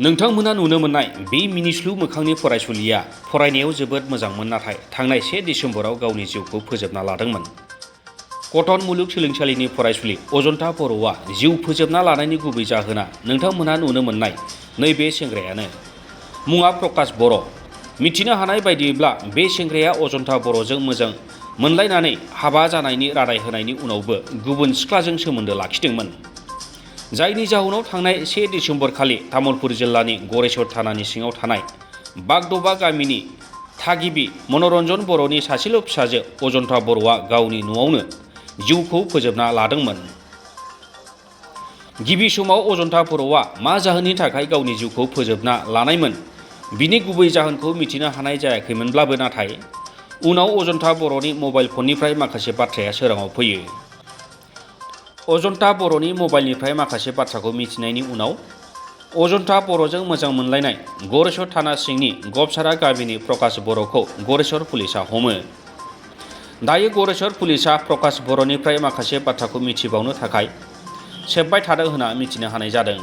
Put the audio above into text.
नोंथांमोना नुनो मोननाय बे मिनिस्लु मोखांनि फरायसुलिया फरायनायाव जोबोद मोजांमोन, नाथाय थांनाय 1 दिसेम्बराव गावनि जिउखौ फोजोबना लादोंमोन। कटन मुलुगसोलोंसालिनि फरायसुलि अजन्ता बर'आ जिउ फोजोबना लानायनि गुबै जाहोना नोंथांमोना नुनो मोननाय नैबे सेंग्रायानो। मुङा प्रकाश बर'। मिथिनो हानाय बायदिब्ला बे सेंग्राया अजन्ता बर'जों मोजां मोनलायनानै हाबा जानायनि रादाय होनायनि उनावबो गुबुन सिख्लाजों सोमोन्दो लाखिदोंमोन। जायनि जाहोनाव थांनाय 1 दिसेम्बर खालि तामुलपुर जिल्लानि गरेस्वर थानानि सिङाव थानाय बागदबा गामिनि थागिबि मनरन्जन बर'नि सासेल' फिसाजो अजन्ता बर'आ गावनि न'आवनो जिउखौ फोजोबना लादोंमोन। गिबि समाव अजन्ता बर'आ मा जाहोननि थाखाय गावनि जिउखौ फोजोबना लानायमोन बिनि गुबै जाहोनखौ मिथिनो हानाय जायाखैमोनब्लाबो, नाथाय उनाव अजन्ता बर'नि मबाइल फननिफ्राय माखासे बाथ्राया सोराङाव फैयो। अजन्ता बर'नि मबाइलनिफ्राय माखासे बाथ्राखौ मिथिनायनि उनाव अजन्ता बर'जों मोजां मोनलायनाय गरेस्वर थाना सिंनि गबसारा गामिनि प्रकाश बर'खौ गरेस्वर पुलिसा हमो। दायो गरेस्वर पुलिसा प्रकाश बर'निफ्राय माखासे बाथ्राखौ मिथिबावनो थाखाय सेबबाय थादों होनना मिथिनो हानाय जादों।